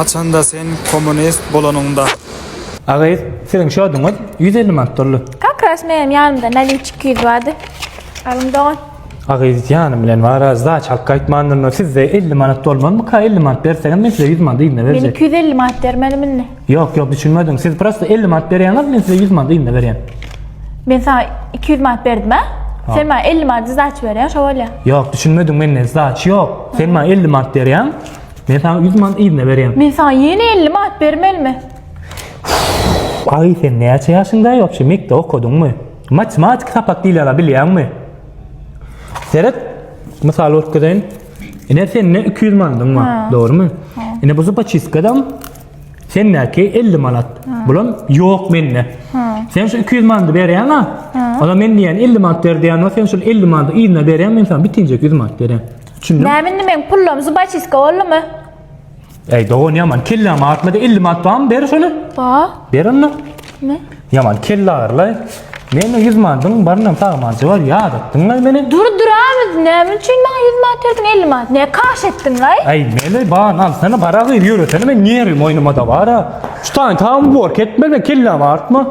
Haçanda sen kommunist bolanyňda. A gyz, siziň şoduňyz 150 manat boldy. Kak ras menem ýanymda naliç 200 bardy. Alyň dogan. A gyz, ýanym bilen bar-a, zdaç alyp gaýtmandyryn. Sizde 50 manat bolmazmyka? 50 manat berseňiz, men size 100 manat yzyna Men berjek. 250 manat bermeli indi. Ýok, ýok, düşünmediň. Siz prosto 50 manat berýäňiz, men size 100 manat yzyna berýän. Men saňa 200 manat berdim-ä? Sen maňa 50 manat zdaç berýäň, şo bolýa. Ýok, düşünmediň, mende zdaç ýok. Sen maňa 50 manat berýäň, men saňa 100 manat yzyna berýän. Men saňa ýene 50 manat bermelimi? Aý, sen näçe ýaşyňda wapşe mekdep okadyňmy? Matematika sapak diýilýär-a bilýäňmi? Seret, mysal görkezeýin. Ine sende 200 manadyň bar, dogrumy? Ine bu zubaçistkadam sendäki 50 manat. Bulam ýok mende. Sen şu 200 manady berýäň-a? Onda men diýen 50 manat ber diýen, sen şol 50 manady yzyna berýäň, men saňa bitinjek 100 manat berýän. Düşündiňmi? Näme indi meň pullarym zubaçistka boldumy? Eý dogan ýaman kellämi agyrtmada 50 manat barmy ber şony. Bar. Ber onda. Ne? Ýaman kelle agyrlaý. Men 100 manadyň barynam sagmanjy bar ýadatdyňlaý meni. Dur dur abi näme üçin maňa 100 manat berdiň 50 manat? Ne kaş etdiňlaý? Eý meni bar alsana bara gyz ýöresene men nerwim oýnamada bara. Şu taýyn tam bork etme men kellämi agyrtma.